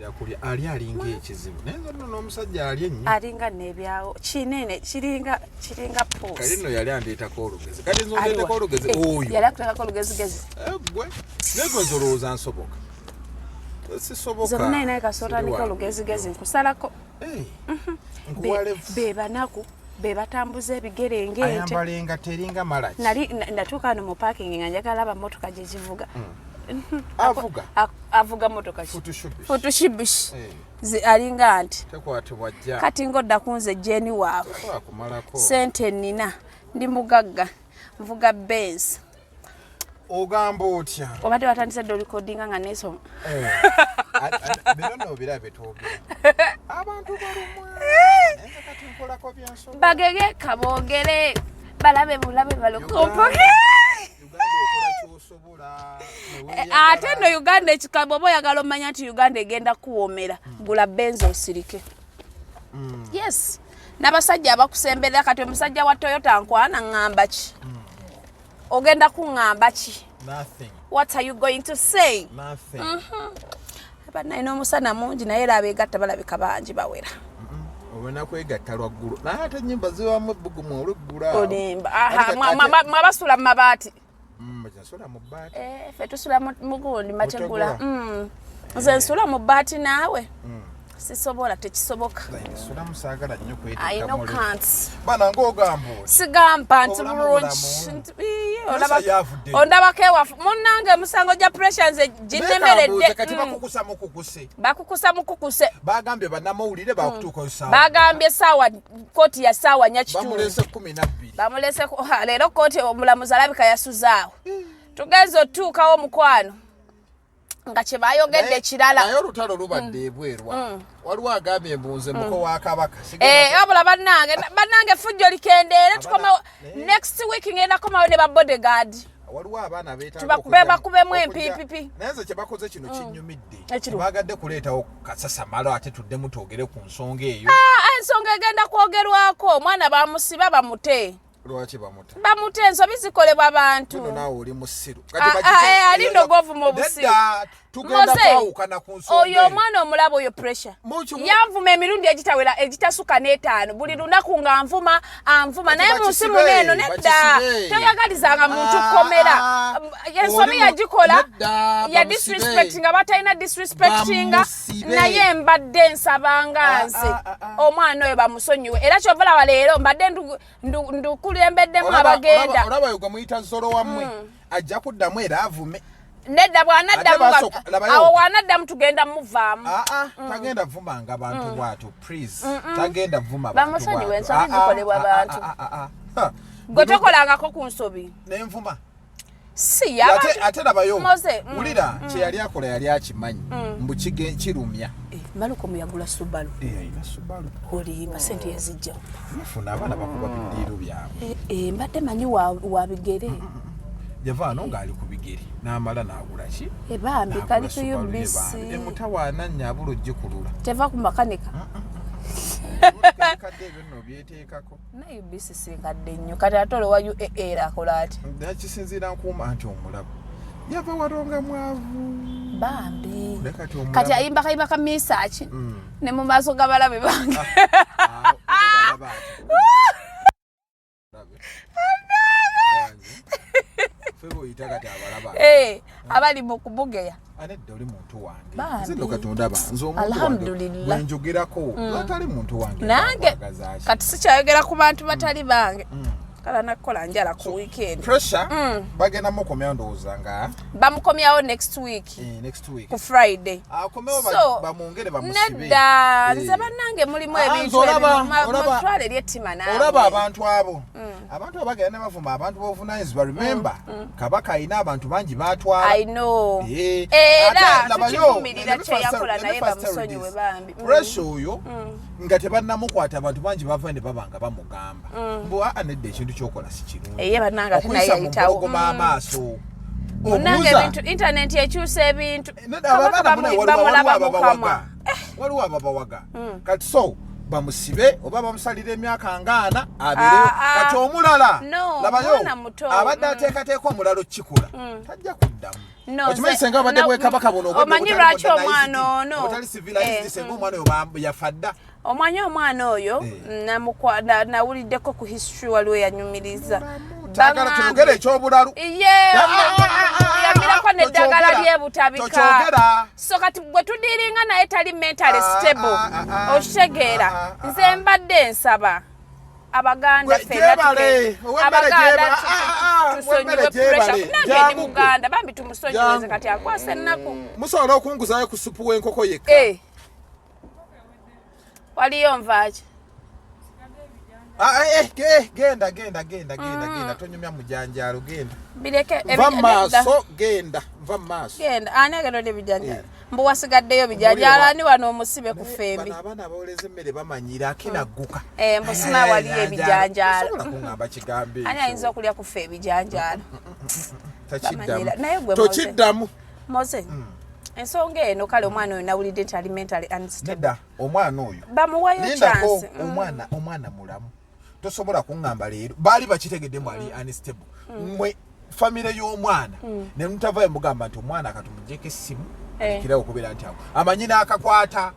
Kumanyira kulya, ali alinga ekizibu, naye nze nno n'omusajja ali ennyo. Alinga nebyawo kinene, kiringa Kali puusi. Nno yali andeetako olugezi, kati nze ondeetako olugezi oyo. Yali akuteekako olugezigezi. Eh, gwe naye gwe nze olowooza nsoboka? Sisoboka. Nze munaye naye kasita otandika Siri wa- olugezigezi nkusalako. Eh, nkuwa levu. Be banaku be batambuza ebigere ng'ente. Ayambala engatto eringa malaki. Nali natuuka wano mu parking nga njagala laba motoka gye zivuga. Avuga Avuga motoka ki? Futushubish. Futushibish. Eh. Alinga nti Tekwatibwa jja. Kati ng'odda ku nze jeni waabwe. Tesobola kumalako. Sente nina, ndi mugagga, nvuga Benz. Ogamba otya? Obadde watandise dde olikodinga nga nesoma. Eh, bino nno obirabe, twogera abantu balumwa, naye nze kati nkolako byensobola. Bagegeka boogere balabe bulabe balukumpuke. Uganda okola kyosobola ne weeyagala. Ate nno Uganda ekika bw'oba oyagala omanya nti Uganda egenda kuwoomera, gula Benz osirike. Yes, n'abasajja abakusemberera kati omusajja wa Toyota nkwana ŋŋamba ki? Ogenda kuŋŋamba ki? Nothing. What are you going to say? Nothing. Bannaye n'omusana mungi, naye era abeegatta balabika bangi bawera. Olina kwegatta lwaggulu, naye ate ennyumba zibamu ebbugumu olweggulu awo. Olimba. Aha, mwabasula mu mabaati. Nsula mu bbaati. Eh, ffe tusula mu gundi mategula. Mutegula. Nze nsula mu bbaati naawe sisobola, tekisoboka. Nsulamu, saagala nnyo I kweteeka know muli. Can't. Bana ng'ogamba oti Sigamba nti Obulamu bulungi. bulamu. Nti, iye, Pressure yavudde. Ondabako ewafu munnange omusango gya pressure nze Nekambuuze, kati ginemeredde. Bakukusa mukukuse. Bakukusa mukukuse. Bagambye bannamawulire bakutuuka saawa. Bagambye saawa kooti ya saawa 4:15. Bamulese 12. Bamulese ha, leero kooti omulamuzi alabika yasuzaawo. Tugenze otuukawo mukwano nga kye bayogedde kirala. Naye olutalo lubadde ebweru. Waliwo agambye mbu nze muko wa kabaka. Eh, wabula bannange fujjo likendeere, tukomawo next week, ngenda komawo ne ba bodyguard. Waliwo abaana beetaaga Tubakube bakubemu empiipipi. Naye nze kyebakoze kino kinnyumidde. Ekiriwo? Bagadde kuleetawo kasasamalo ate tuddemu twogere ku nsonga eyo. Ah, ensonga egenda kwogerwako, omwana bamusiba bamute. Lwaki bamuta? Bamute, ensobi zikolebwa bantu. Tuno naawe oli musiru. Ah, ah, eh, ali nno gw'ovuma obusiru. Nedda, tugenda Moze, kwawukana ku nsonga oyo eyo. omwana omulaba oyo pressure yanvuma emirundi egitawera egitasuka n'etaano buli lunaku nga nvuma anvuma. Kati Naye mu nsi bakisibe, muno eno nedda, bakisibe. toyagalizanga muntu Ah, kkomera. ah, Ensobi yagikola nedda, ya bamusibe. disrespect nga batalina disrespectinga. Bamusibe. Naye mbadde nsabanga Ah, nze ah, ah, ah. omwana oyo bamusonyiwe, era kyova laba leero mbadde ndukulembeddemu abagenda. Olaba oyo gwe muyita zolo wammwe ajja kuddamu era avume. Nedda, Ate bwanaddamu labayo. awo bwanaddamu tugenda muvaamu. Ah, ah, tagenda vumanga bantu bwatyo, please, tagenda vuma bantu Bamusonyiwe, bw'atyo. ensobi Ah, ah, zikolebwa ah, bantu. ah, ah, ah, ah. Gwe tokolangako ku nsobi? Nenvuma. Si Ate labayo. Moze, Wulira kye yali akola, yali akimanyi mbu kirumya. Eh, Malukomu yagula Subaru. Eh, alina Subaru. Olimba, sente yazijjawo? Bafuna abaana bakuba bidiiro byabwe. Eh, eh, mbadde manyi wa bigere. Yavaano ng'ali ku bigere n'amala n'agula ki? Eh, bambi. N'agula Kali ku Subaru ye. UBC. Bambi. Emutawaana nnyo abula ogikulula. Teva ku makanika. Ebikadde ebyo nno byeteekako. Naye UBC sinkadde nnyo, kati ate olwo wa UAA era akola ati? Nakisinziira nkuuma nti omulaba yava walonga mwavu. Bambi. Naye kati omulaba- Kati ayimba kayimba ka misaaki ne mu maaso g'abalabe bange. Ah, olaba ati. Olabe. Wange. Ffe bw'oyita kati abalaba. Eh, abali mu kubugeya. Anedda, oli muntu wange. Bambi. Nze nno Katonda ba nze omuntu wange Alhamdulillah. bwe njogerako atali muntu wange Nange nkwagaza ki? kati sikyayogera ku bantu batali bange, kala nakukola njala ku weekend. Pressure bagenda mukomya ndowooza nga Bamukomyawo next week. Eh, next week. Ku Friday. Akomewo So, bamwongere bamusibe. Nedda. Eh. Nze bannange mulimu Ah, ebintu nze ebimu mutwale eri ettima nange. Olaba abantu abo, abantu abo bagenda ne bavuma abantu b'obuvunanyizibwa. Remember, kabaka alina abantu bangi batwala. I know. Eh, Era ate labayo, tukivumirira let me first kyeyakola, let me naye first tell you bamusonyiwe this. bambi. Pressure oyo nga tebannamukwata, abantu bangi bava ne baba nga bamugamba mbu aa nedda, ekintu kyokola si kirungi. Eye bannange ate naye Okuyisa mu yayitawo. mpologoma amaaso. Munnange Obuuza. ebintu internet ekyusa ebintu. Nedda, abo Kabaka abaana muna waliwo bamulaba ababawaga. mukama. Waliwo ababawaga. Kati so bamusibe oba bamusalira emyaka ngaana abeereyo. Ah, ah. Kati omulala No, labayo mwana muto. abadde ateekateeka omulala okukikola tajja kuddamu. No, Okimanyi nze- senga obadde na- bwekabaka buno obwedde Omanyi obutali lwaki modernized, omwana ono obutali civilized, Eh, senga omwana oyo yafa dda. Omanyi omwana oyo Eh. nawuliddeko ku history, waliwo yanyumiriza. Kyagala tuyogere ekyobulalu. Ye yamirako neddagala Tokyogera. lyebutabika. Tokyogera. So kati bwe tudiringa naye tali mentally Ah, stable. ah, ah, ah. Okitegeera? Ah, ah, Nze ah. mbadde nsaba Abaganda Gwe ffenna gyebale, ow'emmere Abaganda gyebale. Ah, ah, ah, tusonyiwe ow'emmere pressure. gyebale. Nange ndi Jangu gwe. Muganda, bambi tumusonyiweze. Jangu. Kati akwasa ennaku. Musobola okunguzayo ku supu w'enkoko yekka? Eh. Waliyo nvaaki? Ah, eh, eh, genda, genda, genda, genda, genda, tonyumya mujanjaalo, genda. Bireke. Nva mu maaso, genda, nva mu maaso. Genda, ani agenda olya ebijanjaalo? Eh. Mbu wasigaddeyo bijanjaalo, ani wano omusibe ku fembi? Bano abaana abawoleza emmere bamanyira akinagguka. Eh, mbu sima waliyo ebijanjaalo. Tosobola kuŋŋamba kigambo Ani ayinza ekyo. okulya ku ffe ebijanjaalo? Takiddamu. Bamanyira. Naye gwe Moze. Tokiddamu. Moze, ensonga eno, kale omwana oyo nawulidde nti ali mentally unstable. Nedda, omwana oyo Bamuweyo lindako. chance. Omwana mulamu, tosobola kuŋŋamba leero baali bakitegedde mbu ali unstable. Mwe famire y'omwana ne mutavayo mugamba nti omwana katumugyeko essimu, Eh. alekerawo okubeera nti awo amanyi n'akakwata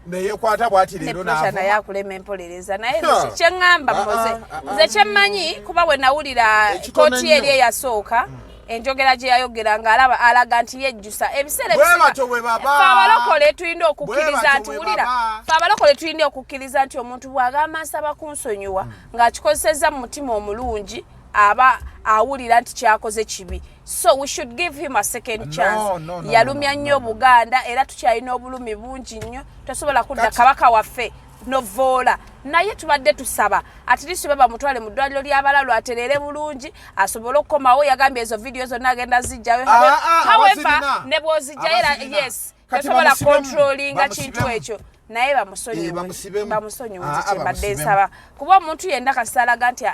neyekwata bwati Ne leero pressure naye n'avuma. akulema empolereza, naye Ha. nze kyeŋŋamba, Ah, Moze, ah, ah, nze kyemmanyi, kuba bwe nawulira Ekitono kooti eri ennyo. eyasooka, enjogera gye yayogera ng'alaba alaga nti yejjusa ebiseera Bwe ebisinga. batyo bwe baba. Ffe abalokole tulina okukkiriza Bwe batyo nti bwe wulira, baba. ffe abalokole tulina okukkiriza nti omuntu bw'agamba nsaba kunsonyiwa ng'akikozesezza mu mutima omulungi, aba awulira nti kyakoze kibi, so we should give him a second No, chance. no, no, Yalumya no, nnyo no, no. Obuganda, era tukyalina obulumi bungi nnyo. Tosobola kudda Kati- kabaka waffe novoola, naye tubadde tusaba at least oba bamutwale mu ddwaliro ly'abalalu atereere bulungi asobole okukomawo. Yagambye ezo vidiyo zonna agenda zijjayo. Ah, ah, However, abazirina. ne bw'ozijjayo era Abazirina. yes, Kati tosobola bamusibemu, controllinga kintu bamusibemu. ekyo, naye bamusonyiwe. Eh, bamusibemu. Bamusonyiwe. Ah, Nze ah, kyembadde bamusibemu. nsaba, kuba omuntu yenna kasita alaga nti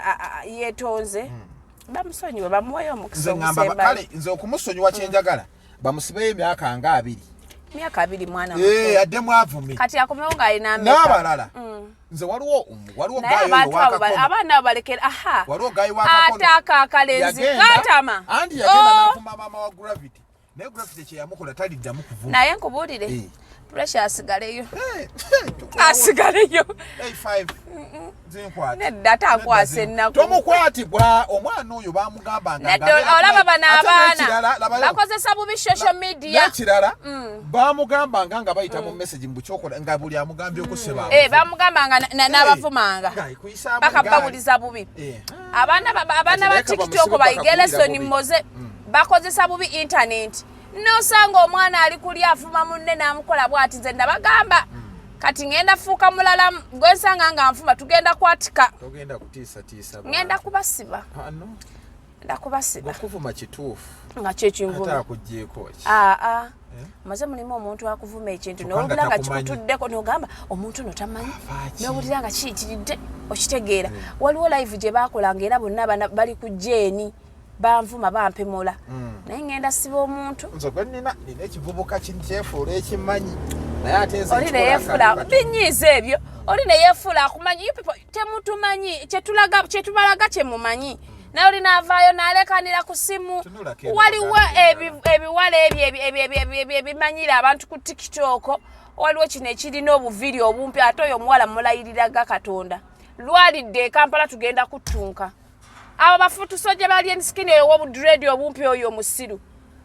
yeetonze, bamusonyiwe, bamuweyo omukisa Nze ŋŋamba ogusembayo. kale nze okumusonyiwa kyenjagala bamusibeyo emyaka nga 20. Myaka 20, mwana Eh, muto. addemu avume. Kati akomewo ng'alina ameka? N'abalala, nze waliwo Naye guy oyo abantu abo owakakono. abaana abo balekera aha. Waliwo guy wakakono. Ate ako akalenzi katama. Anti yagenda Oh! n'avuma maama wa Gravity, naye Gravity kyeyamukola taliddamu kuvuma. Naye nkubuulire, Eh. Pressure asigaleyo. Eh, tukola. Asigaleyo. Hey, five. Zinkwate. Nedda, ate akwasa ennaku. Tomukwatibwa omwana oyo bamugambanga. Nedda, olaba bano abaana bakozesa bubi social media. N'ekirala, bamugambanga nga bayita mu message mbu kyokola nga buli amugambye okuseba. Eh, bamugambanga n'abavumanga paka bawuliza bubi. Abaana ba Kati naye TikTok kabamusibe bayige paka lesson. kuwulira bubi. Moze, bakozesa bubi internet, nosanga omwana ali kuli afuma munne n'amukola bwati. Nze nabagamba, kati ngenda fuuka mulala gwensanga nga nfuma, tugenda kwatika. Togenda kutiisatiisa bantu. Ngenda kubasiba. Ah, no. Ngenda kubasiba. Okuvuma kituufu. Nga Ate kyekinvuma. akuggyeeko ki? Aa, maze mulimu omuntu akuvuma ekintu Kyokka nga nowulira nga takumanyi. kikutuddeko nogamba omuntu ono tamanyi. Afaaki? Nowulira nga kiyitiridde, okitegeera? Waliwo live gye bakolanga era bonna bali ku jeeni, banvuma, bampemula, naye ngenda siba omuntu. Nze gwe nina ekivubuka kyefuula ekimanyi, naye ate nze Oli nkikola neyefuula akantu katono. binyiiza ebyo, oli neyefuula akumanyi. You people temutumanyi, kyetulaga kyetubalaga kyemumanyi, naye oli naavaayo n'alekanira ku simu. Tunulako eno Waliwo baganda. ebiwala ebyo ebimanyira abantu ku TikTok, waliwo kino ekirina obuviiri obumpi, ate oyo omuwala mulayiriraga Katonda lwalidde e Kampala tugenda kuttunka abo bafutusoje bali enskin oyo w'obudredi obumpi oyo omusiru.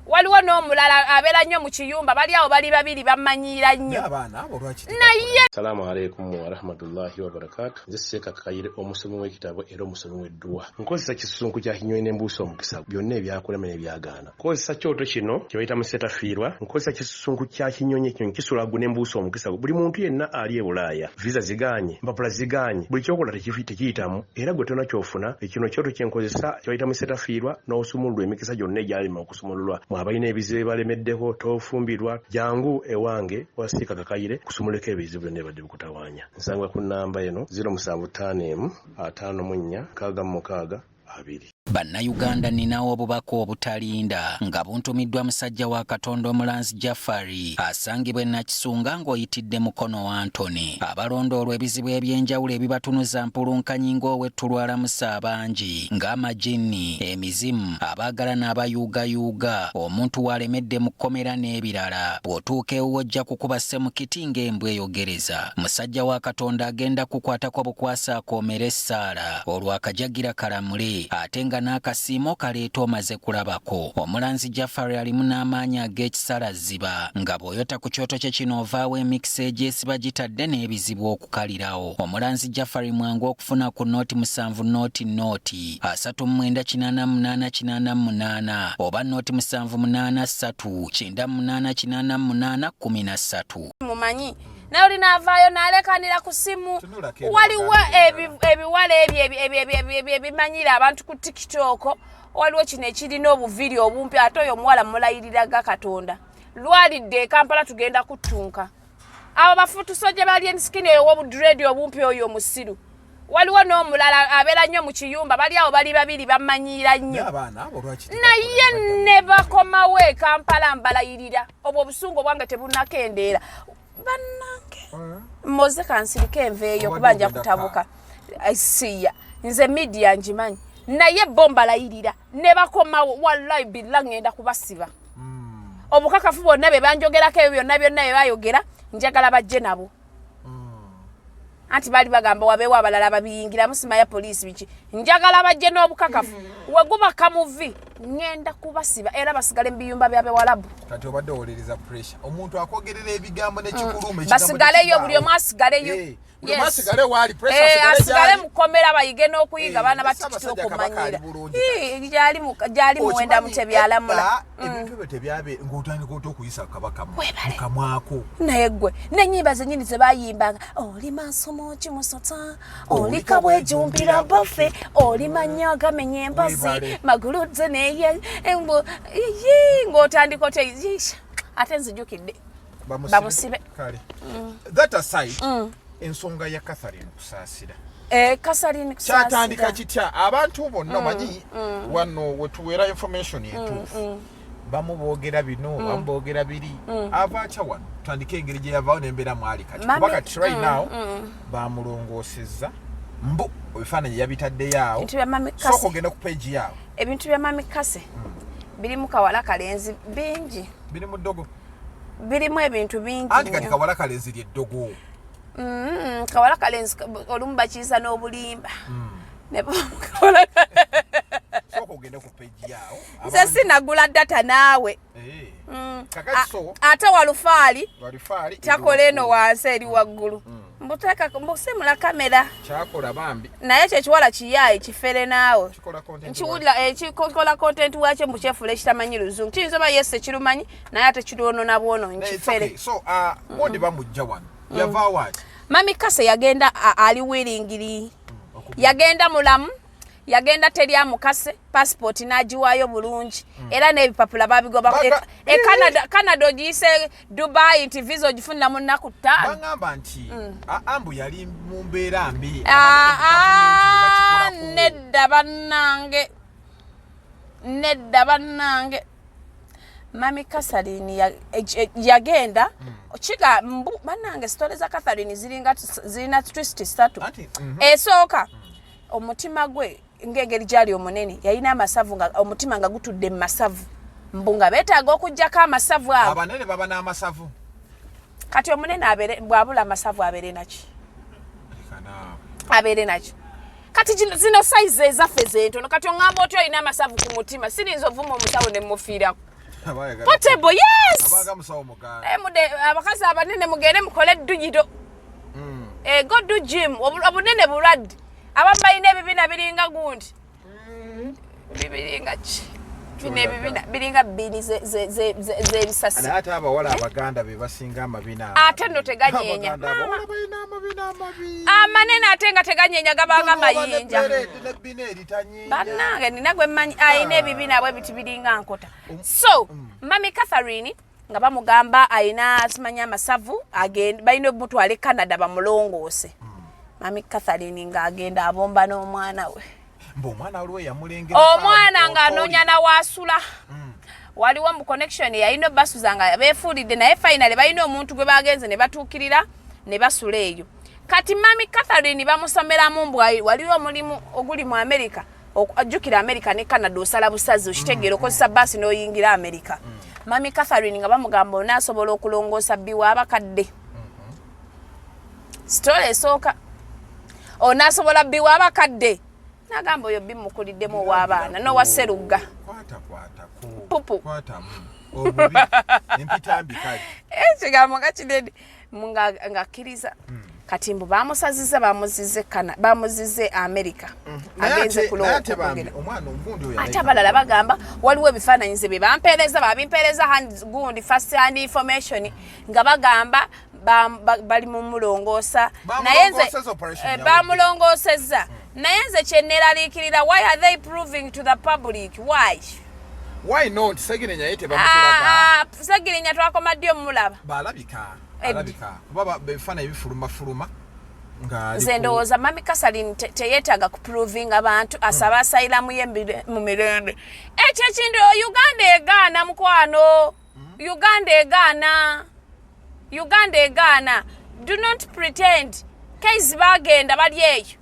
Waliwo n'omulala abeera nnyo mu kiyumba, bali awo bali babiri bamanyiira nnyo. Naye abaana abo lwaki Naye Salaamu alaikum warahmatullahi wabarakatu. Nze Seeka Kakayire, omusomi w'ekitabo era omusomi w'edduwa. Nkozesa kisusunku kya kinyonyi n'embuusa omukisa byonna ebyakulema n'ebyagaana. Nkozesa kyoto kino kye bayita musetafiirwa. Nkozesa kisusunku kya kinyonyi, ekinyonyi kisula ggu n'embuusa omukisa. Buli muntu yenna ali e Bulaaya, visa zigaanye, empapula zigaanye, buli kyokola tekiyitamu, era gwe tolina ky'ofuna. Kino kyoto kye nkozesa kye bayita musetafiirwa n'osumululwa emikisa gyonna egyalema okusumululwa. Mwe abalina ebizibu ebalemeddeko, tofumbirwa, jangu ewange wa Seeka Kakayire kusumuleko ebizibu byonna ebadde bikutawaanya. Nsangwa ku nnamba eno 0751 54 66 2. Bannayuganda ninawo obubaka obutalinda nga buntumiddwa musajja wa Katonda Omulanzi Jafari asangibwa e Nakisunga ng'oyitidde Mukono Anthony. Abalondoolwa ebizibu eby'enjawulo ebibatunuza mpulunkanyi ng'ow'ettulu alamusa abangi ng'amajinni, emizimu, abaagalana abayuugayuuga, omuntu w'alemedde mu kkomera n'ebirala. Bw'otuuka ewuwe ojja kukuba ssemukiti ng'embwa eyogereza. Musajja wa Katonda agenda kukukwatako bukwasi akoomere essaala. Olwo akajagira kalamule ate nga n'akasiimo kaleeta omaze kulabako. Omulanzi Jafari alimu n'amaanyi ag'ekisala zziba nga bw'oyota ku kyoto kye kino ovaawo emikisa egyesiba gitadde n'ebizibu okukalirawo. Omulanzi Jafari mwangu okufuna ku nooti musanvu nooti nooti 39 88 88 oba nooti 7 8 3 98 88 13. Mumanyi naye oli naavaayo nalekanira ku simu waliwo ebiwala ebyo ebimanyira abantu ku tiktok waliwo kino ekirina obuviiri obumpi ate oyo omuwala mulayiriraga katonda lwalidde ekampala tugenda kuttunka abo bafutusoja bali ensikini oyo wobudredi obumpi oyo omusiru waliwo n'omulala abeera nnyo mu kiyumba bali awo bali babiri bamanyiira nnyo naye ne bakomawo e kampala mbalayirira obwo obusungu obwange tebunakendeera bannange eh? moze kansirike enveeyo kuba nja kutabuka siya nze midiya ngimanyi naye bo mbalayirira ne bakomawo wallahi billa ngenda kubasiba hmm. obukakafu bwonna bye banjogerako ebyo byonna byonna bye bayogera njagala bajje nabo anti baali bagamba wabeewo abalala babiyingiramu simaya poliisi biki njagala bajje n'obukakafu weguba kamuvi ŋŋenda kubasiba era basigale mu biyumba bya bewalabu kati obadde owolereza pressure omuntu akwogerera ebigambo nekikuluma basigaleyo buli omu asigaleyo eh, eh, asigale mukomera bayige n'okuyiga eh, baana batikiti okumanyira gyali muwenda mutebi alamula mm. ebintu ebyo tebyabe ng'otandika otya okuyisa kabaka mukamwako naye gwe nenyimba zenyini zebayimbanga oli masomo ki musota oli kabwejumbira baffe oli manya agamenya embazi magulu ze neye ng'otandika otya ate nzijukidde bamusibe mm. that aside mm. ensonga ya Catherine Kusaasira eh, Catherine Kusaasira kyatandika kitya abantu bonna omanyi mm. wano wetuweera information entuufu bamu boogera bino bamu boogera biri ava atya wano tutandike engeri gye yavaawo n'embeera mwali kati kuba kati right now bamulongoosezza mbu ebifaananyi yabitaddeyo awo sooka ogenda ku page yaawo ebintu bya mami kase birimu kawala kalenzi bingi biri mu ddogo birimu ebintu bingi anti kati kawala kalenzi lyeddogo kawala kalenzi olumu bakiyisa n'obulimba mm. nze sinagula data naawe eh. Ate walufaali takola eno wansi eri waggulu mm. Mbusimula kamera naye ekyo ekiwala kiyaayi kifere naawe nkiwulira ekikola eh, content wakyo mbukyefula ekitamanyi luzungu kiyinza oba yese kirumanyi naye ate kirwonona bwononyi kifere uh, Mami Kase yagenda ali wiringiri yagenda mulamu yagenda teri amukase passport n'agiwaayo bulungi mm. era n'ebipapula babigoba e, e Canada, Canada ogiyise Dubai nti visa ogifunira mu nnaku ttaano bangamba nti mm. ambu yali mu mbeera mbi nedda bannange nedda bannange mami Catherine yagenda mm. kiga mbu bannange sitole za Catherine ziringa zirina twist ssatu esooka omutima gwe ng'engeri gyali omunene yalina amasavu nga omutima nga gutudde mu masavu mbu nga beetaaga okuggyako amasavu ago abanene baba n'amasavu kati omunene abeere bw'abula amasavu abeere naki abeere naki kati zino sayizi ezaffe zentono kati oŋŋamba otya olina amasavu ku mutima sirinza ovuma omusawo ne mufiirako potable yes eh, abakazi abanene mugende mukole edduyiro mm. eh, go do gym obunene bulwadde abamu balina ebibina biringa gundi mm. bibiringa ki bino ebibina biringa bbini z'ebisasi naye ate abawala abaganda be basinga amabina ate nno teganyenya amanene ate nga teganyenya gabanga mayinja bannange nina gwe mmanyi alina ebibina bwe biti biringa nkota um, so mm. mami Catherine nga bamugamba alina simanya amasavu balina obumutwala e Canada bamulongoose mm. mami Catherine ng'agenda abomba n'omwana we. Mbu omwana waliwo eyamulengera. Omwana ng'anoonya nawaasula. Waliwo mu connection yalina obasuza nga beefuulidde, naye finally balina omuntu gwe bagenze ne batuukirira ne basula eyo. Kati Mami Catherine bamusomeramu mbu waliwo omulimu oguli mu America. Ajjukira America ne Canada osala busazi, okitegeera, okozesa baasi n'oyingira America. Mami Catherine nga bamugamba onaasobola okulongoosa bbi w'abakadde. Story esooka, onaasobola bbi w'abakadde, nagamba oyo bbi mukuliddemu ow'abaana n'owa Serugga. Kwata kwatako. Pupu. Kwatamu obubi empitambi kale. Ekigambo nga kinene ng'akkiriza. Kati mbu bamusaziza, bamuzize kana bamuzize America. Naye Agenze naye ate bambi kwogera. Omwana ogundi oyo Ate alabika abalala bagamba waliwo ebifaananyi nze bye bampeereza, babimpeereza gundi first hand information, nga bagamba bali mu mulongoosa. Naye nze Bamulongoosezza, operation yawedde. Bamulongoosezza, naye nze kyenneeraliikirira, why are they proving to the public? Why? Why not? Segirinya ye tebamutulaga. Ah, ah, Segirinya twakoma ddi omulaba? Balabika. Ed. Alabika kuba ebifaananyi bifulumafuluma nga ali Nze ndowooza Mami Catherine teyeetaaga kuprovinga abantu, asaba asayiramu ye mu mirembe. Ekyo ekintu Uganda egaana, mukwano. Uganda egaana, Uganda egaana. Do not pretend. Case bagenda bali eyo,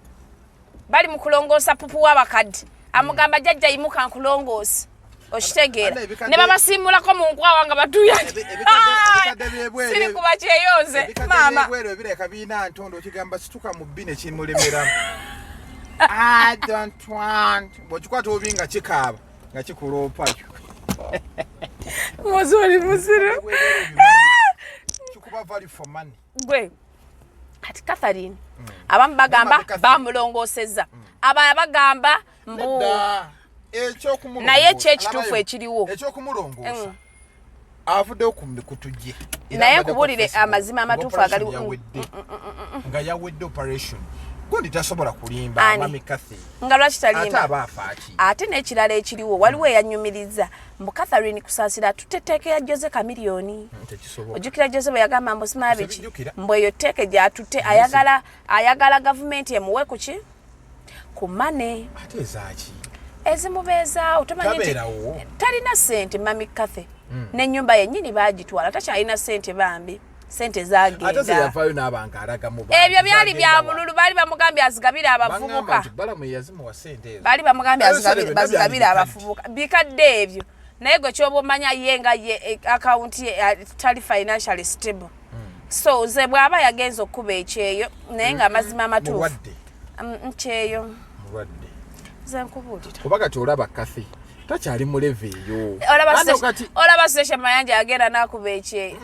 bali mu kulongoosa pupu w'abakadde, amugamba, "Jjajja, yimuka nkulongoosa," okitegeera? Anna, Ne babasiimulako mu nkwawa nga batuya. Ebikadde by'ebweru Siri kuba kyeyonze. Ebikadde Maama. by'ebweru ebireka birina ntondo, okigamba situka mu bbi ne kimulemeramu. I don't want. Bw'okikwata obubi nga kikaaba nga kikuloopayo. Muzoli musiru. Kikuba value for money. Gwe kati Catherine, abamu bagamba Mama Catherine. bamulongoosezza, abalala bagamba mbu Nedda, ekyokumulongoosa. Naye ki ekituufu Alabayo, ekiriwo? Ekyokumulongoosa, avuddeyo ku mikutu gye. Era Naye abadde ku nkubuulire Facebook, amazima amatuufu nga operation agaliwo. yawedde, nga yawedde operation, gundi tasobola kulimba. Ani? Mami Cathy. Nga lwaki Ate talimba? aba afaaki? Ate n'ekirala ekiriwo, waliwo eyanyumiriza mbu Catherine Kusaasira atutte etteeka ya Jose Chameleone. Tekisoboka. Ojjukira Jose bwe yagamba mbu simala biki? Sibijjukira. Mbu eyo tteeka gyatutte, ayagala gavumenti emuwe kuki ku money. Ate ezaaki? Ezimubeezaawo, tomanyi nti Tabeerawo. talina ssente. Mami Cathy n'ennyumba yennyini baagitwala, takyalina ssente bambi, ssente Ate ze zagenda. yavaayo n'aba nga alaga mu bantu, Ebyo byali bya zagenda wa? bululu, baali bamugambye azigabire Baŋŋamba abavubuka. nti Balamu ye yazimuwa ssente ezo. Baali bamugambye Ebyo byonna bazigabire byali abavubuka. Bikadde ebyo, naye gwe kyoba omanya ye nga ye akawunti ye tali financially stable. So nze bw'aba yagenza okukuba ekyeyo, naye nga amazima amatuufu Mulwadde. Nkyeyo. Mulwadde. Nze nkubuulira. Kuba kati olaba Cathy takyali mu level eyo. Olaba Ano kati olaba Sesha Mayanja agenda n'akuba ekyeyo.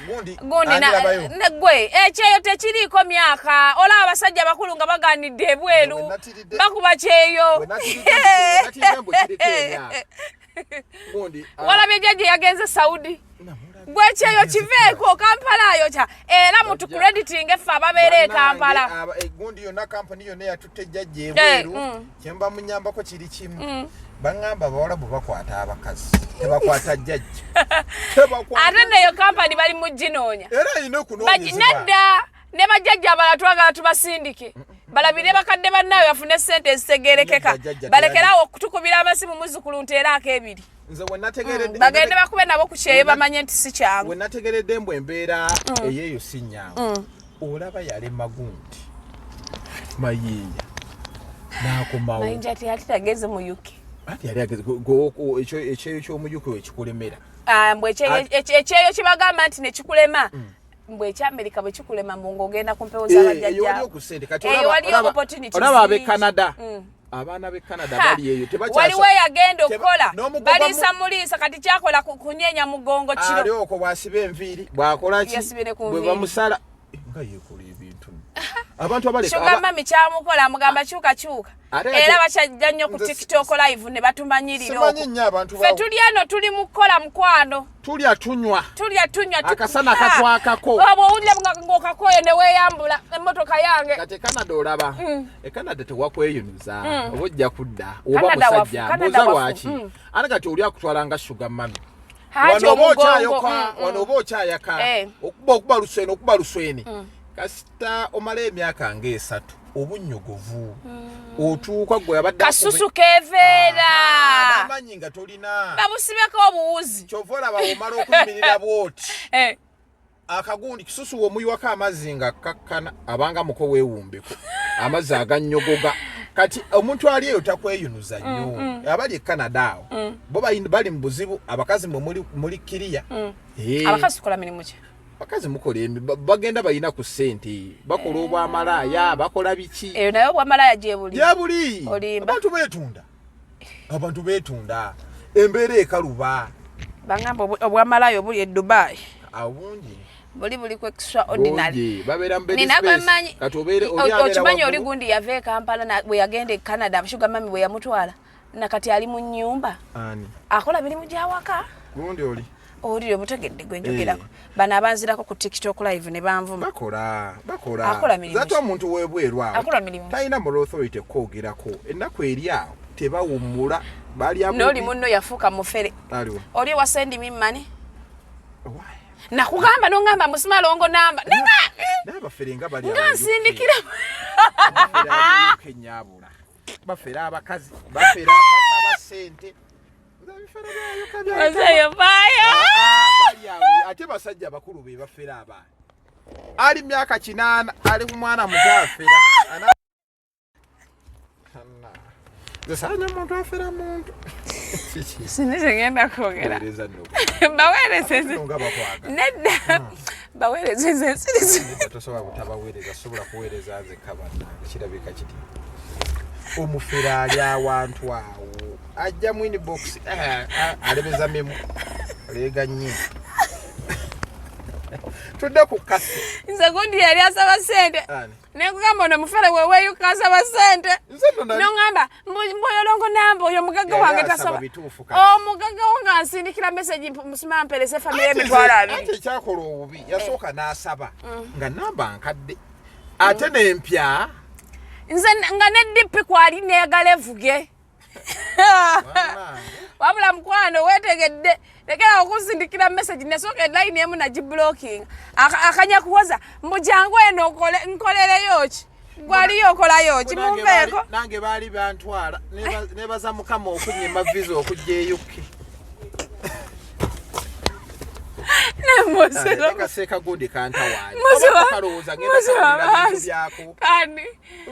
Gundi Gundi andirabayo. Gwe ekyeyo tekiriiko myaka. Olaba abasajja bakulu nga baganidde ebweru bakuba kyeyo. We natiridde mbu kiriko emyaka. Gundi Walabye jjajja yagenze Saudi. Namulabye. Gwe kyeyo kiveeko, Kampala ayokya, era mutucrediting effe ababeera e Kampala. Bannange, gundi yonna, kampani yonna eyatutte jjajja ebweru, kyemba munyambako kiri kimu, baŋŋamba abawalabu bakwata abakazi, tebakwata jjajja. Tebakwata. Ate neyo kampani bali mu ginoonya. Era erina okunoonyezebwa. Nedda, ne bajjajja abalala twagala tubasindike balabire bakadde bannaabwe, bafune sente ezitegerekeka. Nedda, jjajja Balekerawo okutukubira amasimu, muzzukulu nti era akebiri. Nze we nategeredde Bagende bakube nabo ku kyeyo, bamanye nti si kyangu. We nategeredde mbu embeera eyeeyo si nnyangu, olaba yalema gundi Mayinja n'akomawo. Mayinja teyali tageze mu UK. Anti yali ageze ekyeyo ky'omu UK ekikulemera. Ah, mbu ekyeyo kibagamba nti nekikulema, mbu ekyamerika bwe kikulema, mbu ng'ogenda ku mpewo Eh, eyo z'abajjajja. waliyo ku ssente kati. Eyo waliyo opportunities Olaba ab'e nyingi. Canada, abaana b'e Canada Ha, bali eyo waliwo eyagenda okukola n'omugoba baliisa muliisa, kati kyakola kunyeenya mugongo ali kiro. okwo bw'asiba enviiri, bw'akola ki, Yasibye ne ku bwe nviiri. bamusala nga yeekola ebintu abantu abaleka Sugar mami kyamukola, amugamba kyuka kyuka. Ate Era bakyajja nnyo ku nze TikTok live ne batumanyirira simanyi okwo. nnyo abantu Ffe tuli eno, tuli mu kukola, mukwano. Tulya, tunywa. Tulya, tunywa. Akasana katwakako. Oba owulira ng'okakoye ne weeyambula emmotoka yange. Kati e Canada olaba, e Canada tewakweyunuza, oba ojja kudda oba Canada wafu, musajja Canada mbuuza wafu, lwaki. Ate kati oli akutwala nga sugar mummy. Haaki Wano oba omugongo, okyayoka, wano oba okyayaka, okuba luswene, okuba luswene. Kasita omala emyaka ng'esatu obunnyogovu otuuka gwe abadde Kasusu keveera. Amanyi nga tolina. Babusibeko obuwuzi. Kyova olaba omala okuyimirira bwoti, akagundi kisusu womuyiwako amazzi nga kakkana, abanga muko weewumbeko amazzi agannyogoga. Kati omuntu ali eyo takweyunuza nnyo. Abali e Canada awo bo bali mu buzibu. Abakazi mwe muli kiriya. Abakazi tukola mirimu ki? Abakazi mukola bagenda balina ku ssente, bakola obwamalaaya, bakola biki. Eyo naye obwamalaaya gyebuli? Gyebuli. Olimba. Abantu beetunda, abantu beetunda, embeera ekaluba. Bangamba obwamalaaya obuli e Dubai Awo bungi. buli ku extraordinary. Bungi, babeera mu bed Nina space. gwemanyi. Kati oli abeera Okimanyi oli waggulu. Gundi yava e Kampala bwe yagenda e Canada, sugar mummy bwe yamutwala, nakati ali mu nnyumba. Ani? Akola mirimu gyawaka. Gundi oli. Oli obutegedde gwe njogerako, bano abanzirako ku TikTok live ne banvuma. Bakola, bakola. Akola mirimu Zate ki? omuntu webweru awo Akola mirimu ki? talina moral authority kwogerako. Ennaku eri awo tebawummula, balya N'oli bubi. munno yafuuka mufere. Aliwo? Oli ewa send me money. Why? Nakugamba nongamba musimalongo namba. Naye abafere nga bali Nga awo. nsindikira. Abafere ab'e UK nnyabula, bafere abakazi, bafera, basaba ssente. Ebifere bya UK Ozeeyo vaayo. Ah, bali awo. Ate basajja abakulu be bafera abaana. Ali myaka 80 ali ku mwana muto afera. Nze saanya muntu afera muntu. Kiki? Sina kyengenda kwogera. Weereza nno. Baweereze nze. Nno nga bakwagala. Nedda, baweereze nze nsiriza. Nedda, tosobola butabaweereza, sobola kuweereza nzekka. Bannange, kirabika kiti omufere ali awantu awo ajja mu inbox, alebeza memu leega nnyo. Tudde ku kase. Nze gundi yali asaba sente. Ani? Nekugamba ono mufere weweeyuka asaba sente. Nze nno Noŋŋamba mboyolongo namba oyo omugagga Yali wange asaba tasaba. bituufu kati. Omugagga wo nga nsindikira message, musima mperese famire Anti emitwalo anti 20. ekyakola obubi, yasooka n'asaba nga namba nkadde ate n'empya. Nze nga ne DP kwali neyagala evuge. Bannange. Wabula mukwano wetegedde, lekera okusindikira message. Nasooka elayini emu nagiblocking. Akanya kuwoza mbu jangu eno nkolereyo ki, gwaliyo okolayo ki? Nange Munveeko. Nange baali bantwala. Nebaza Mukama okunyima visa okujja e UK. Nemusiro. Kaseeka gundi kantawaanya. Kalowooza ngenda Muziba kakulira bintu maaso. byako. Kani?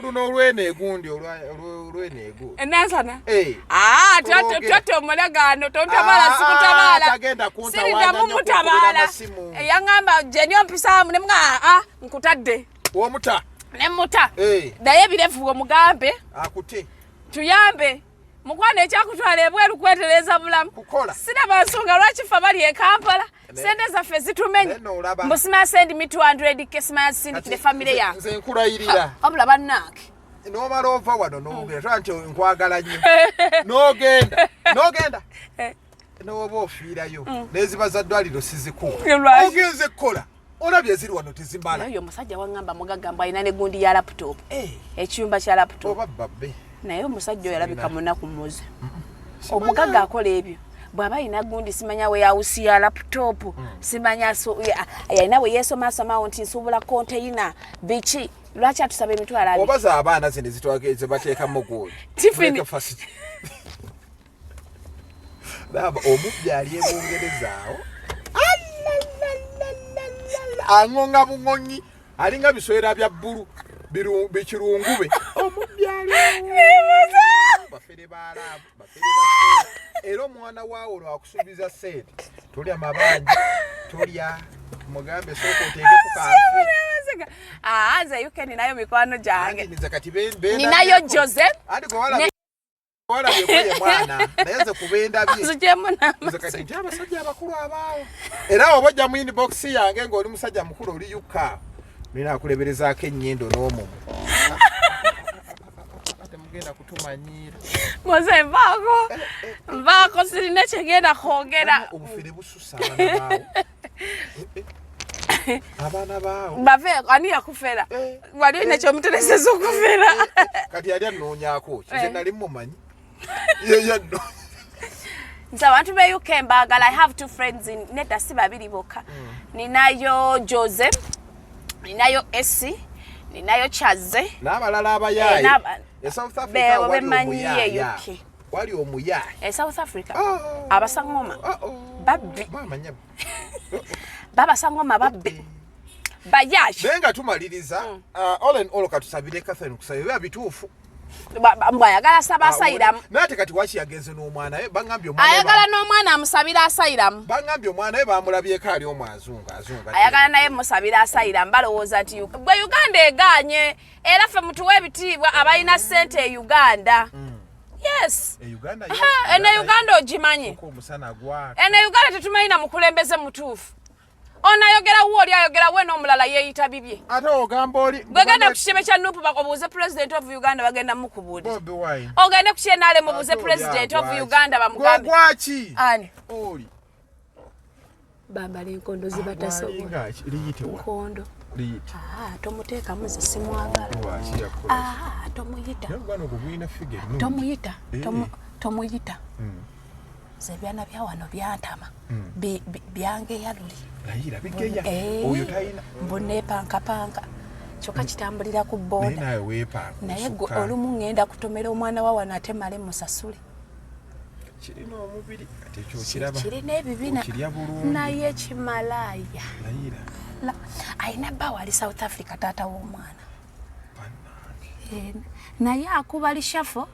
Luno olweno egundi olweno egundi. Enansana. Eh. Ah, Tulogera. twate omulagaano tontabaala. Ah, Sikutabaala. tagenda kuntawaanya Siriddamu nnyo mutabaala. kukubira masimu. Yaŋŋamba jeni ompisaamu ne mga aa nkutadde. Omuta. Ne muta. Eh. Naye ebirevu omugambe Akute. Tuyambe mukwano, ekyakutwala ebweru kwetereza bulamu. Kukola. Siraba nsonga lwaki ffe bali e Kampala sente zaffe zitumenya. Naye n'olaba. Mbusima send me 200 k, simanya sindikire famire yange. Nze nkulayirira. Wabula bannange. N'omala ova wano n'ogenda tola nti nkwagala nnyo, n'ogenda n'ogenda n'oba ofiirayo n'eziba za ddwaliro sizikuwa. Lwaki? Ogenze kukola, olabye eziri wano tezimala. Naye oyo omusajja waŋŋamba mugagga, mbu alina negundi ya laptop, Eh, ekiyumba kya laptop. Oba babbe. Naye omusajja oyo alabika munaku muze. Omugagga akola ebyo bw'aba alina gundi, simanya weyawusi ya laptop, simanya yalina we yeesomasomawo nti nsuubula konteyina biki. Lwaki atusaba emitwalo 20? Oba za abaana zino zebateekamu gundi. Tiffany. Breakfast. Laba omubbi ali e Bungereza awo aŋoŋa buŋoŋi, alinga biswera bya bbulu bikirungube. Omubbi ali awo, bafere balaabu, bafere bafere. Era omwana waawo lwakusuubiza sente, tolya mabanja, tolya, mugambe sooka oteeke ku kanfe. Ah, nze UK ninayo mikwano gyange. Anti nze kati Ninayo Jose. Anti gwe walabyeko ye mwana, naye nze kubendabye nzijemu. Nze kati nti abasajja abakulu abaawo, era oba ojja mu inbox yange ng'oli musajja mukulu oli UK, nina akuleberezaako ennyindo n'omumwa, temugenda kutumanyiira. Muze nvaako, nvaako, sirina kyegenda kwogera. Obufere bususa abaana baawo. Eh, eh. Abaana baawo. Bave, ani yakufera? Wali olina kyomutereseza okufera? Kati yali anoonyaako ki? Nze nali mumanyi ye yanno. Nze abantu be UK mbaagala. I have two friends in, nedda si babiri bokka. Ninayo Jose. Ninayo Esi, ninayo Kyazze n'abalala abayaaye. Eh, E South Africa Beebo wali bemanyiyo omuyaaya. UK. Wali omuyaaye. E South Africa Oh. abasangoma Oh, oh. babbi. Bamanya. Babasangoma babbi, bayaye. Naye nga tumaliriza, all in all, katusabire Catherine kusabira biba bituufu. Mbwayagala saba asayiramu. Naye ate kati waki yagenze n'omwana we? Bangambye omwana we Ayagala n'omwana amusabira asayiramu. Bangambye omwana we bamulabyeko ali omu azunga azunga. Ayagala naye musabira asayiramu. Balowooza nti gwe Uganda egaanye, era ffe mutuwe ebitiibwa abalina ssente e Uganda. Yes. E Uganda Aha, eno Uganda ogimanyi. Kuko omusana gwaka. Eno Uganda tetumanyi na mukulembeze mutuufu. Ono ayogera wo, oli ayogera we, n'omulala yeeyita bibye. Ate ogamba oli Gwe genda ku kitebe kya NUP obuuze president of Uganda, bagenda mukubuulira. Bobi Wine. Ogende ku kyenale mubuuze Ate oli president of agwaki? Uganda bamugambe. Gwagwaki? Ani? Oli. Bambala enkondo zibatasobola. Walinga ki? Liyite wa? Nkondo. Liyite. Ah, tomuteekamu, nze simwagala. Lwaki yakola? Ah, tomuyita. Naye ogwana ogwo gulina figure ennungi. Tomuyita. Eh. Tomuyita. Nze ebyana bya wano byantama. Byangeya luli. Layira bigeya. Eh, Oyo talina. Mbu neepankapanka, kyokka kitambulira ku Naye booda. naawe weepanga. Naye gwe osukka. olumu ŋŋenda kutomera omwana wa wano ate male musasule. Kirina omubiri ate ekyo okiraba. Kirina ebibina. Okirya bulungi. Naye kimalaaya. Layira. Alina bba wali South Africa, taata w'omwana. Bannange. Eh, naye akuba reshuffle,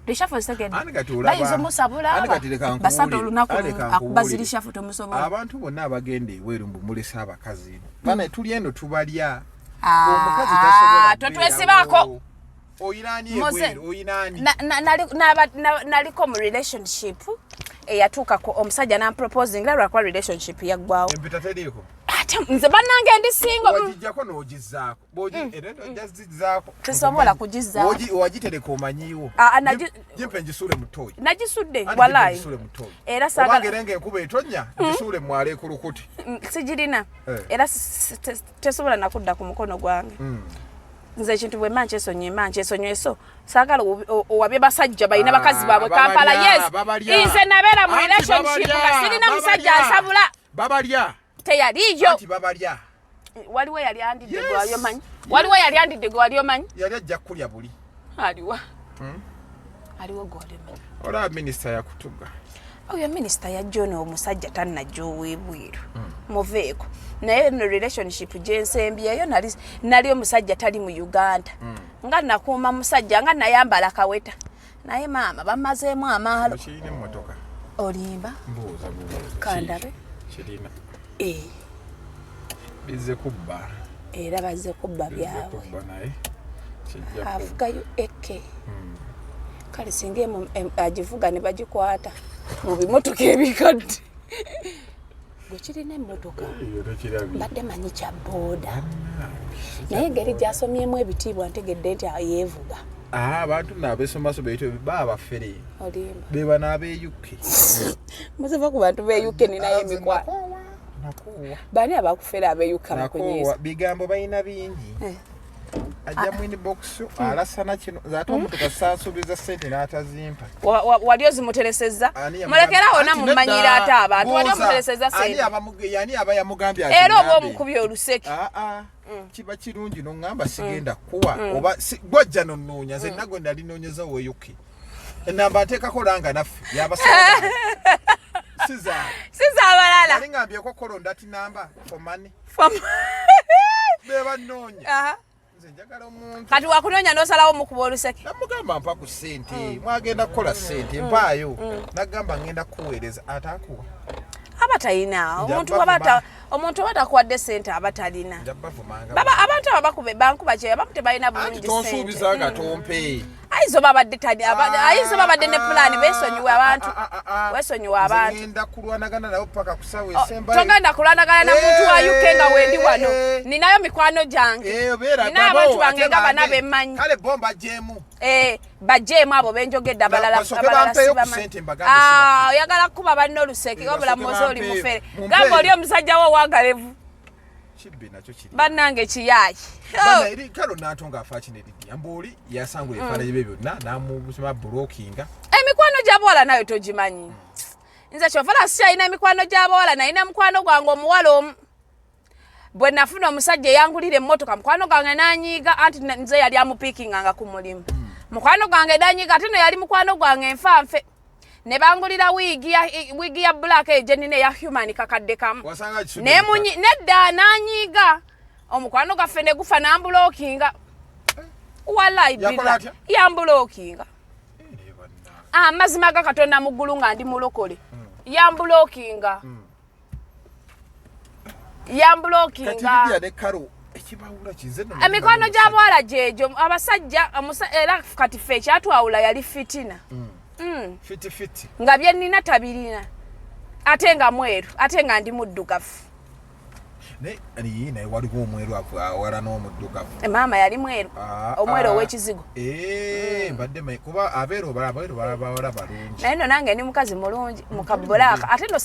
reshuffle second. Ani kati olaba- Bayinza omusabula Ani kati leka nkubuulire. basatu olunaku Ani lumu, leka akuba nkubuulire. ziri reshuffle tomusobola. Abantu bonna abagenda ebweru mbu mulese abakazi bana, tuli eno tubalya. Ah, Omukazi tasobola totwesibaako. kubeerawo. Oyinaani Moze, ebweru oyinaani? Naliko mu relationship eyatuuka ku omusajja namproposing, era lwakuba relationship yaggwawo. Empeta teriiko. Ate nze bannange ndi single. Wagijjako n'ogizzaako. Era ojja zizzaako. Tesobola kugizzaako. Wagitereka omanyiiwo. Ah, ah, Gimpe ngisuule mu ttooyi. Nagisudde. Anti Walayi. gimpe ngisuule mu ttooyi. Era Oba saagala ngere ng'enkuba etonnya, ngisuule mwala ekulukuti. Sigirina. Eh. Era tesobola nakudda ku mukono gwange. Nze ekintu bwe mba nkyesonyiwe, mba nkyesonyiwe, so saagala owabye basajja balina bakazi baabwe Ah, Kampala. babalya, Yes, babalya. nze nabeera mu Anti relationship babalya, nga sirina musajja babalya. ansabula. Babalya. Teyaliyo. Anti babalya. Waliwo yali andidde Yes. gwe wali omanyi, waliwo yali andidde gwe wali omanyi. Yali ajja kulya buli. Aliwa? Aliwo gwe wali omanyi? Olaba minisita yakutuga. Oyo minisita yajja, ono omusajja tannajja ow'ebweru, muveeko. Naye no relationship gyensembyeyo nali omusajja tali mu Uganda, nga nakuuma musajja nga nayambala kaweta, naye maama bamazeemu amaalo. Kirina emmotoka. Olimba. Mbuuza bubuuza. Kandabe. Kirina. Eh, Bizze kubba. Era bazze kubba Bizze byabwe. kubba, naye kijja kubba. Avugayo eke. Kale singa agivuga ne bagikwata mu bimotoka ebikadde. Gwe kirina emmotoka? Eyo tokirabye. Mbadde manyi kya booda, naye engeri gyasomyemu ebitiibwa ntegedde nti yeevuga. Ah, abantu nno abeesomaso beitu baba bafere. Olimba. Be bano ab'e UK. Muziva ku bantu b'e UK, ninayo emikwano. Nakoowa, nakoowa. Bani abakufera ab'e UK abakunyiiza? Nakoowa, bigambo balina bingi. Eh. Ajja mu inbox alasana kino nze, ate omutoka sansuubiza ssente n'atazimpa. Wali ozimuteresezza? Ani Mulekerawo. Anti Namumanyira nedda, ate abantu wali buuza, omuteresezza ani sente? yani aba yamugambye Era oba aziŋŋambe? omukubye oluseke. Ah, ah. Kiba kirungi noŋŋamba sigenda kuwa oba gwajja nonoonya nze nagwe nali noonyeza owe UK, enamba nteekako langa naffe yabasawo sizaabwe. Si zaabalala. Nali ŋŋambyeko kolonda ti namba for money. Be banoonya. Nze njagala omuntu. Kati wakunoonya n'osalawo omukuba oluseke. Namugamba mpa ku ssente, mwagenda kukola ssente mpaayo, nagamba ngenda kukuweereza, ate akuwa. Aba talina omuntu. Nja bavuma. Omuntu oba takuwadde sente aba talina. Nja bavumanga. Baba abantu abo bakube bankuba kyeyo, abamu tebalina Anti bulungi tonsuubiza sente. nga tompe. Ayinza oba abadde ayinza oba abadde ne pulaani. Beesonyiwe abantu, weesonyiwe abantu. Ngenda kulwanagana nabo paka kusawa Oh, esembayo. togenda kulwanagana na muntu wa UK nga wendi wano. Eh. Ninayo mikwano gyange. Eh, obeera Ninayo nabo, abantu bange ate nga bana bange. bemmanyi. Kale bo mbagyeemu. Eh, bajjeemu abo benjogedde, abalala Basooke abalala bampeeyo ku sibamanyi. ssente mbagambe Ah, sibafe. oyagala kukuba banne oluseke. Eh, Wabula basooke muze oli bampeeyo. mufere. Mumpeeyo. Gamba oli omusajja wo owagalevu. Kibbi nakyo kiri. Bannange kiyaayi. Bana, eri kalo nanto ng'afa kino Lidia mbuoli yasangula ebifaananyi bye byonna n'amuzima blockinga. Emikwano gy'abawala nayo togimanyi. Nze kyovala sikyalina emikwano gy'abawala. Nalina mukwano gwange omuwala omu. Bwe nafuna omusajja eyangulira emmotoka, mukwano gwange n'anyiiga, anti nze yali amupiikinganga ku mulimu. Mukwano gwange n'anyiiga, ate no yali mukwano gwange nfanfe. Ne bangulira wiigi ya black eyo gye nnina eya human kakadde kamu. Wasanga akisudde Nedda, n'anyiiga, omukwano gwaffe ne gufa, n'ambulokinga. Wallahi Yakola billah, atya? Yambulokinga. Eh, naye bannange. Amazima ga Katonda mu ggulu nga ndi mulokole, yambulokinga, Kati yambulokinga. Lydia ne Karo ekibawula kize nno. Emikwano gy'abawala gyegyo, abasajja era kati ffe ekyatwawula yali fitina. Fiti fiti. Nga bye nnina tabirina, ate nga mweru, ate nga ndi muddugavu. Naye naye waliwo omweru awala n'omuddugavu. Maama yali mweru. Ah, Omweru ah. ow'ekizigo. Eh, mbadde manyi kuba abeeru bawala balungi. Naye no nange ndi mukazi mulungi mukabulaaka, ate no.